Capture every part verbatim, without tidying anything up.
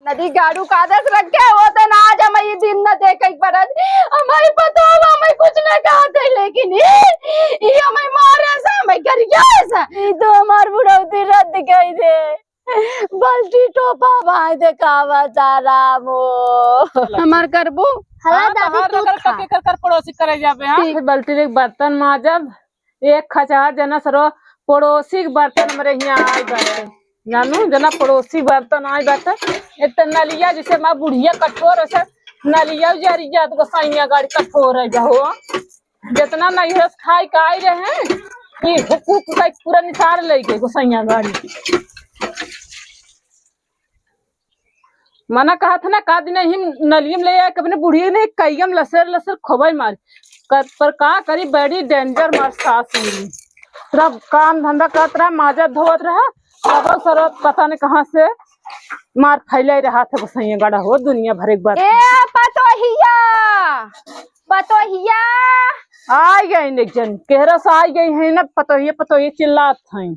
यदि गाड़ू का आदेश रखे होते ना, आज हम ई दिन न देखे के पड़त। हमारी पतो, हमें कुछ न कहते, लेकिन ई, ई हमें मारे से, हमें करिए से। ई तो हमार बुढ़ौती रद्द कइ दे। बल्टी टोपा भाई देखावा तारा मो। हमार करबू? हला हाँ, दादी, तोहार दूध रगड़ खा। के कर, कर पड़ोसी करे जाबे, हाँ? ठीक। बल्टी रे बर्तन माजब, एक हजार जना सरो पड़ोसी के बर्तन हमरे हियाँ आइ बाटे। जानू, जना पड़ोसी बर्तन आइ बाटे, एक त नलिया जैसे हमार बुढ़िया कठोर, वैसे नलिया जरी जात गोसाइया गाड़ी कठोर है जहो। जितना नैहर से खाइ के आइ रहे, ई हुकूक का पूरा निसार लइ गए गोसाइया गाड़ी। मना कहत है ना, का दिन ही नलियम ले आए, अपने बुढ़िया ने कइयम लसर लसर खोबई मार। कर, पर का करी, बड़ी danger मार सास मिली। पूरा काम धंधा करत रहा, माजा धोवत रहा, तब सर पता नहीं कहाँ से मार फैले रहा था गोसाइया गाड़ा हो, दुनिया भर एक बार। ए पतोहिया, पतोहिया। आइ गई एक जन, केहरा से आइ गई है ना, पतोहिया, पतोहिया चिल्लात हैं।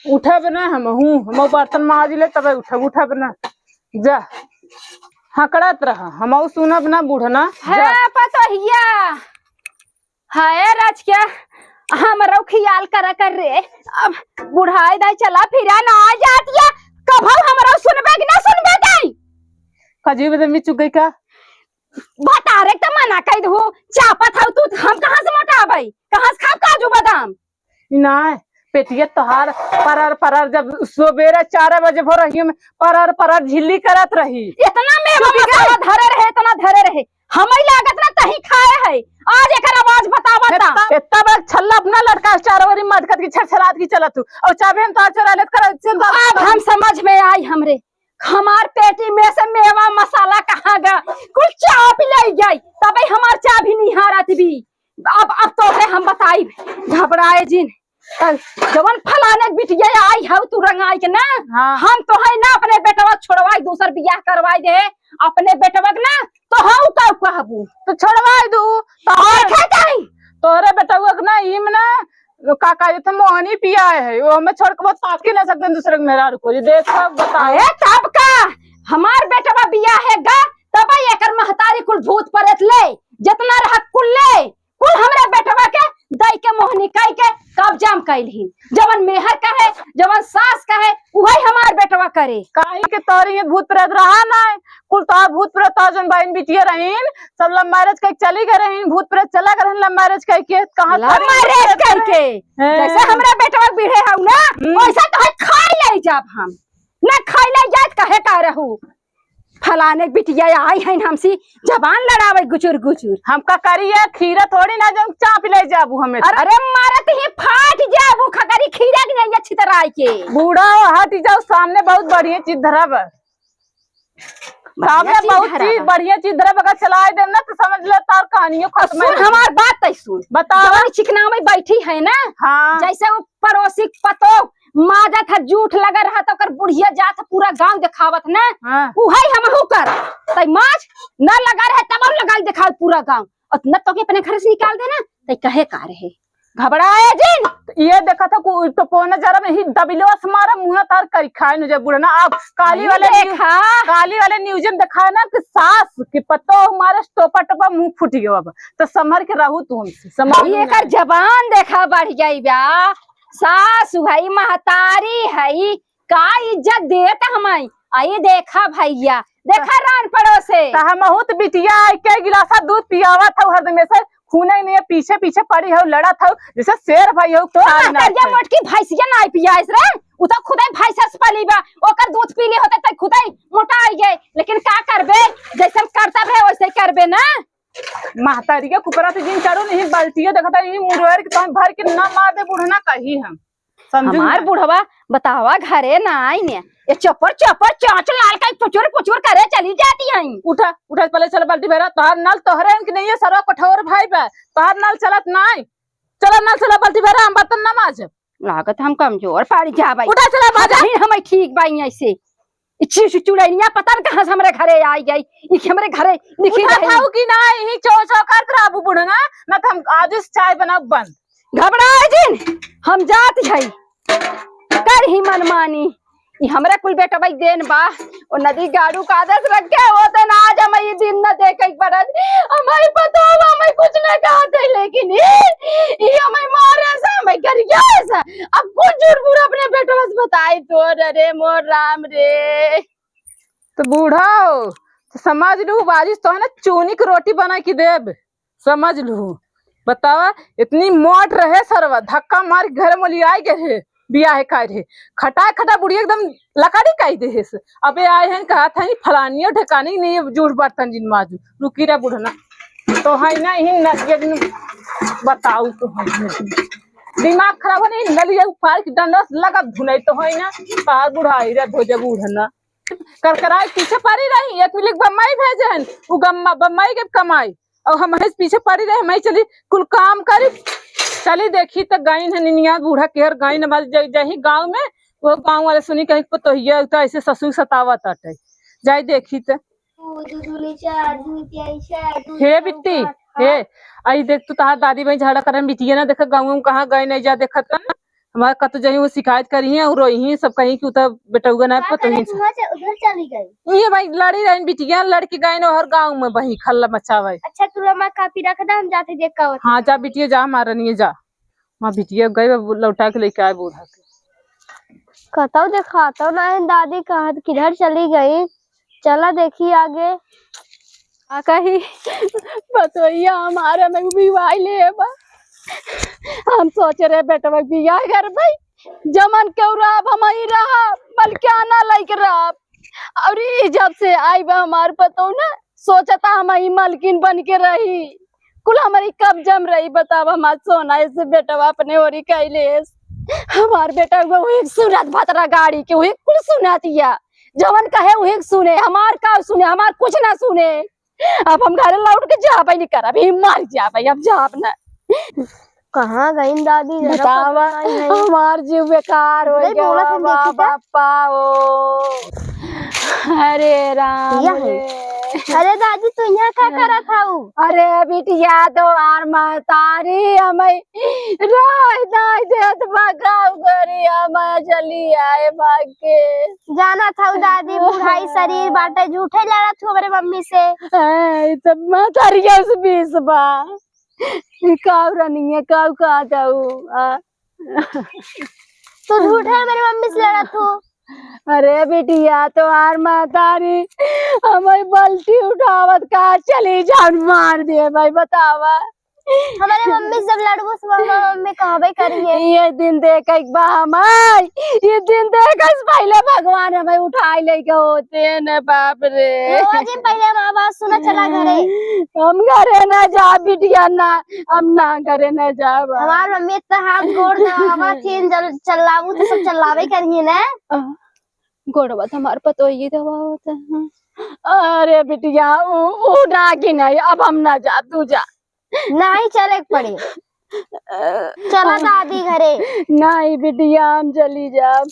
उठब ना हमहू, हमहू बर्तन माज ले तबे उठब, उठब ना। जा, हकड़त रह, हमहू सुनब ना बूढ़ना। जा। हे पतोहिया, हाय राज क्या, हमरो खियाल करा कर रे। अब बुढ़ाई दाई चला फिरा ना आ जात या, कभऊ हमरो सुनबे कि ना सुनबे दाई? काजू बादाम भी चुग गई का? भतारे त मना कइ दहू, चापत हऊ तू, हम कहाँ से मोटाबै? कहाँ से खाब काजू बादाम? नाय, पेटिया तोहार परर परर, जब सुबेरे चार बजे भोर रही में परर परर झिल्ली करत रही। इतना मेवा मसाला धरे रहे, इतना धरे रहे, हमई लागत ना तही खाए है। आज एकर आवाज बतावा ता। इतना, इतना बड़ा छल्ला अपना लटका चार ओरी मटकत की छरछरात की चलत तू, और चाबी हम तोहार चोरा लेत करत से अब हम समझ में आई हमरे। हमार पेटी में से मेवा मसाला कहाँ गा? कुल चाबी लइ गई, तबे हमार चाबी निहारत भी। अब, अब तोहरे हम बताइब, घबराए जिन। त जवन फलाने के बिटिया आई हऊ तू रंगाई के ना, हाँ। हम तोहई ना अपने बेटवा छोड़वाई, दूसर बियाह करवाई दे अपने बेटवा के ना, तोहऊ का कहबू? तो छोड़वाई दू, तो देखे जाई। तोहरे बेटवा के ना, ई में ना, का, का, ये तो मोहनी पिया है, वो हमें छोड़ के बहुत ताकी ना सकते दूसरे के मेहरारू को। ये देखो, बताओ। अरे तब का, हमार बेटवा बियाहे गा, तब एकर महतारी कुल भूत प्रेत ले, जितना रहा कुल ले, कुल हमरा बेटवा के दई के मोहनी कई के कब्जा में कइलही। जवन मेहर कहे, जवन सास कहे, उहई हमार बेटवा करे। काहे के तोहरे ये भूत प्रेत रहा ना, कुल तोहर भूत प्रेत, तोहर जौन बहिन बिटिया रहीन, सब love marriage कइके चली गए रहीन, भूत प्रेत चला गए रहीन love marriage कइके, कहाँ love marriage कइके? हैं। जैसे हमरा बेटवा बिढ़े हऊ ना, हम्म। वैसे तोहे खाई ले जाब हम। ना खाई ले जात कहे का रहू? फलाने बिटिया आई हईन हमसी जबान लड़ावे गुचुर गुचुर। हम का करी, ये खीरा थोड़ी ना जौन चाप ले जाबू हमें। अरे, अरे मारत ही फाट जाबू, खकरी खीरा के नहीं अच्छी तरह के। बूढ़ा हो, हट जाओ, सामने बहुत बढ़िया चीज धरा बा। बढ़िया सामने चीज बहुत धरा चीज, बा। बढ़िया चीज धरा बा, अगर चलाए देम ना तो समझ ले तार कहानियों और खत्म सुन है। हमार बात तै सुन। बताओ। जवन चिकना में बैठी है ना, हाँ। जैसे वो पड़ोसी पतो माजत है, जूठ लगा रहा तो ओकर बुढ़िया जात है, पूरा गांव देखावत ना, हाँ। उहई हमहू कर। तै माज न लगा रहे तब हम लगा देखावत पूरा गांव। और न तो के अपने घर से निकाल देना, तै कहे का रहे? घबराए जिन। ये देखा था को, तो पौना जरा में ही दबिलवा से मारा, मुंह तार करी खाए नु जब बुढ़ना। अब काली अरे वाले न्यू-, देखा। काली वाले news में दिखाए ना कि सास के पतो मारे टोपा टोपा मुंह फूट गया। अब तो संभर के रहू तू हमसे, संभर भाई, के एकर ना। जबान देखा बढ़ गई बा। सास हई, महतारी हई, का इज्जत देत हमाई। आई देखा भैया, देखा रान पड़ोसे। त हमहू त बिटिया आई के गिलासा दूध पियावत हऊ हरदम से, खूने नहीं पीछे पीछे पड़ी हऊ, लड़त हऊ, जैसे शेर भाई हऊ, तो खार ना महतरिया खाई। मोटकी भैंसिया नाई पियाइस रे, उ तो खुदे भैंसा से पली बा, ओकर दूध पीले होते त खुदे मोटा आई गए, लेकिन का करबे, जैसन करता रहे वैसे करबे ना। महतरिया कुपरा से जिन चढ़ू नहीं, बाल्टिया देखता नहीं, मुड़ेर के तहन भर के ना मार दे बुढ़ना कही हम। समझू हमार ना? बुढ़वा बतावा घरे ना आई ने, ये चपर चपर चाच लाल का पुचुर पुचुर करे चली जाती हैं। उठा, उठा, पहले चल बाल्टी भरा, तोहार नल तोहरे हैं कि नहीं है, सरवा कठोर भाई बा, तोहार नल चलत नाई। चला नल चला, बाल्टी भरा, हम बर्तन ना माज। लागत हम कमजोर पड़ जाबै। उठा चला माजा। अबहिन हमें ठीक बाई ऐसे। ई चीज चुड़ैनिया पता न कहाँ से हमरे घरे आई गई, ई हमरे घरे लिखी उठा रही। खाऊ कि ना, यही चो चो करत रहबू बुढ़ना, ना तो हम आज से चाय बनाब बंद। घबराए जिन, हम जात हई, कर ही मनमानी। ई हमरे कुल बेटवा के देन बा। ओ नदी गाड़ू का आदर्श रख के, ओ दिन आज हम ई दिन न देखे के पड़त। हमारी पतोह हमें कुछ न कहत है, लेकिन ई, ई हमें मारे से, हमें गरिया से। अब कुछ झूठ पूरा अपने बेटवा से बताई तो रे, रे मोर राम रे। तो बूढ़ा हो, तो समझ लू, बारिश तो है ना, चूनी के रोटी बना के देब, समझ लू। बतावा, इतनी मोट रहे सरवा, धक्का मार के घर में लियाई गए रहे, बियाह का रहे, खटा खटा बुढ़िया एकदम लकड़ी काई दे है से। अबे आए हैं, कहा था, "नहीं, फलानियो ठिकाने नहीं, जूठ बर्तन जिन माजू।" रुकी रे बुढ़ना, तो है ना, ही ना, एक दिन बताऊ तो है, दिमाग खराब है, नहीं, नलिया उफार के डंडा से लगा धुनाई तो है ना, कहा बुढ़ाई रे धोजे बुढ़ना। करकराए पीछे पड़ी रही, एक मिनट बम्बई भेजे हन, उ गम्मा, बम्बई के कमाई, और हम पीछे पड़ी रहे, हम चली कुल काम करी, चली देखी त गईन है निनिया बूढ़ा केहर गईन, हमारे जही गाँव में, वो गाँव वाले सुनी कहीं पतोहिया तो ऐसे ससुर सतावत अटे, जाई देखी त। दू, दू दूनी चार, दू तीन छह, दू हे छह बिट्टी, सात, हे, हाँ। आई देख तू तहार दादी बहिन झगड़ा करन बिटिया ना देखा गाँव में कहाँ गए नहीं जा देखत ना। हमारे कतो जही वो शिकायत करी है और रोई ही सब कहीं कि उतर बेटउगा ना का पतोही करे से। उधर च-, उधर चली गई। ये भाई लड़ी रहन बिटिया, लड़की गए ना हर गाँव में बही खल्ला मचावे। अच्छा तू लो माँ कापी रख दे, हम जाते देख का होता हाँ है। जा बिटिया जा, हमारा नहीं जा। माँ बिटिया गई, अब लौटा के लेके आए बूढ़ा के। कतौ देखा तो ना है दादी, कहाँ किधर चली गई। चला देखी आगे। आ कही पतोहिया हमारा में भी भाई ले बा। हम सोच रहे बेटवा बियाह कर भाई, जमन के रहा हम ही रहा, बल्कि आना लायक रहा। और ई जब से आई बा हमार पतोह ना, सोचता हम ही मलकिन बन के रही, कुल हमारी कब्जा में रही। बताब हमार सोना ऐसे बेटवा अपने ओरी कैलेस। हमार बेटा वो एक सुनत भतरा गाड़ी के, वही कुल सुनतिया, जवन कहे वही सुने, हमार का सुने, हमार कुछ ना सुने। अब हम घरे लौट के जाबे नहीं करब, ही मर जाबे, अब जाब ना। कहाँ गईन दादी? जरा बतावा, पता नहीं है। हमार जीव बेकार हो नहीं गया बोलत हम बा, देखी त। बापा ओ। अरे राम यह है। रे। अरे दादी, तू यहाँ का करत हऊ? अरे बिटिया, तोहार महतारी हमें राय दाय देत बा, गाँव घरे हमें चली आए भाग के। जानत हऊ दादी, बुढ़ाई शरीर बाटे, झूठे लड़त हऊ हमरे मम्मी से। ए, ई त महतारिया से बीस बा। ई काऊ रनिया, काऊ कहा जाऊ, आ? तू झूठे मेरे मम्मी से लड़त हो। अरे बिटिया, तोहार महतारी हमें बल्टी उठावत का चली जान मार दे भाई, बतावा। हमारे मम्मी से जब लड़बो, तो हमारे मम्मी कहबे करिए। ये दिन देखे एक बा हमार, ये दिन देखे से पहले भगवान हमें उठाए लेके होते हैं ना, बाप रे। रोवा जी, पहले हमार बात सुना, चला घरे। हम घरे ना जा बिटिया, ना, हम ना घरे ना जाब। हमार मम्मी इतना हाथ गोड़ दबावा थी, जल-, चल्लाबू तो सब चल्लाबे करिए ना। गोड़वा तो हमार पतोही दबावत है। अरे बिटिया, ऊ, ऊ ना कि नहीं, अब हम ना जा, तू जा। नहीं चले के पड़े। चला दादी घरे। नहीं बिटिया, हम चली जाब,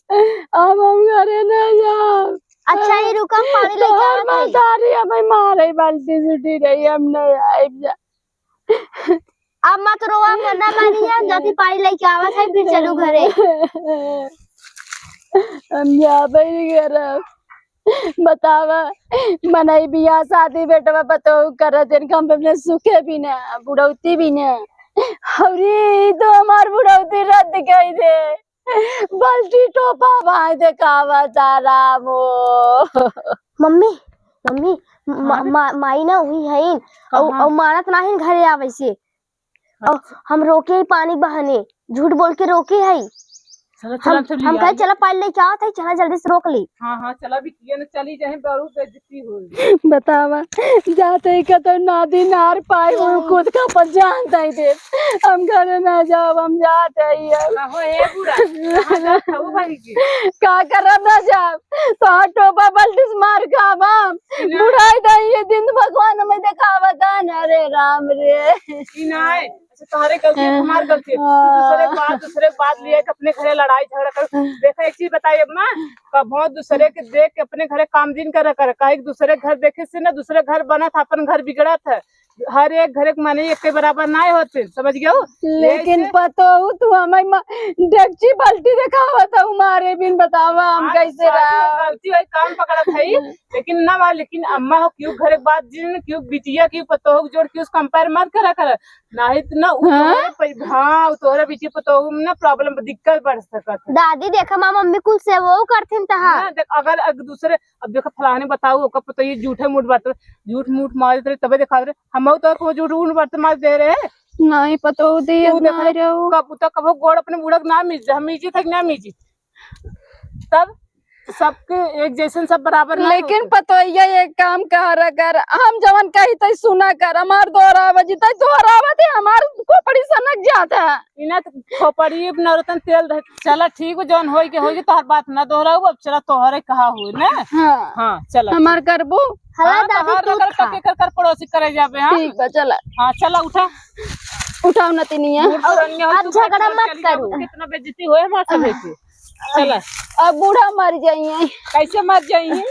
अब हम घरे ना जाब। अच्छा, ये रुका, हम पानी लेके तोहर आवत हई। महतारी हमें मारे, बाल्टी से उठी रही, हम नहीं आइब जा। अब मत रोवा, मना मानिया, जाती पानी लेके आवत है, फिर चलू घरे। हम जाबे नहीं करब। बतावा, मनई बियाह शादी बेटवा पतोह करत, इनका हम अपने सुखे भी ना, बुढ़ौती भी ना। अउरी ई तो हमार बुढ़ौती रद्द कई दे। बाल्टी टोपा भाई देखावा तारा मो। मम्मी, मम्मी, मा-, हाँ? मा-, माई ना हुई है, कहाँ? अउ मानत नाहिन घरे आवे से। अउ अच्छा। हम रोके ही पानी बहाने, झूठ बोल के रोके है। चलो, चलो, हम, चलो, हम कहे, "चला पानी लेके आवत है, चला जल्दी से रोक ली।" हाँ, हाँ, चला बिटिया ने चली जाए, बहू बेइज्जती होई। बतावा, जाते ही कतो नदी नार पाई, वो हाँ। खुद का पर जान दे दे। हम घरे ना जाब, हम जात है अब। कहो, ए बूढ़ा, कहाँ जात हऊ भाई जी? का करब ना जाब? तो टोपा बाल्टी से मार खाब हम। ई ना। बुढ़ाई दे ये दिन भगवान हमें देखावा दान। अरे राम रे। ई ना है। अच्छा, तोहरे गलती है, हमार गलती है। तू दूसरे के बात, दूसरे के बात लिए के अपने घरे लड़ाई झगड़ा कर। देखा, एक चीज बताई अम्मा, कबो दूसरे के देख के अपने घरे काम जिन करा कर, काहे कि दूसरे के घर देखे से ना दूसरे घर बना था, अपन घर बिगड़ा था। हर एक घरे के माने एक के बराबर नाहीं होते, समझ गयो? लेकिन ऐसे पतोहू तू हमें म-, डेगची बाल्टी देखावत हऊ मारे बिन, बतावा हम हाँ, कैसे सही है, रहा? गलती होई, कान पकड़त है, लेकिन ना बा, लेकिन अम्मा हो, क्यों घरे के बात जिन, क्यों बिटिया, क्यों पतोहू के जोड़, क्यों compare मत करा कर, नाहीं तो ना उ हाँ? तोहरे पे, हाँ, उ तोहरे बिटिया पतोहू में ना problem, दिक्कत बढ़ सकत है। दादी देखा माँ, मम्मी कुल से वो करथिन तहा। ना, देख, अगर, अगर दूसरे अब देखो, फलाने बताऊ, ओकर पतोहिया झूठे मूठ बात, झूठ मूठ मारत रहे, तबे देखा रहे, हम तो को झूठ मूठ बात मार दे रहे। नहीं, पतोहू दी तू अब देख ना रहे, रहो। कब तक कबो गोड़ अपने बूढ़ा के ना मीज, हम मीजी थे कि ना मीजी? तब सबके एक जैसन, सब बराबर ना लेकिन होते। पतोहिया एक काम कहा कर, हम जवन कही तई सुना कर, हमार दोहरावा जी तई दोहरावा थे, हमार खोपड़ी सनक जात है। इना तो खोपड़ी नौरतन तेल रहे। चला ठीक हो, जौन होई के होई के, तोहर बात ना दोहराऊ, अब चला तोहरे कहा होई ना। हाँ। हाँ, चला। हमार करबू? हाँ, हाँ, दादी, तोहर दूध अगर खा। टके कर, कर पड़ोसी करे जाबे, हाँ? ठीक बा, चला। हाँ, चला उठा। उठाओ ना तिनिया। बूढ़ पुरानिया हो, अब तू झगड़ा मत चली जाओ, करू। कितना बेइज्जती होए हमार सभे के। चला। अब बूढ़ा मर जाइए। कैसे मर जाइए?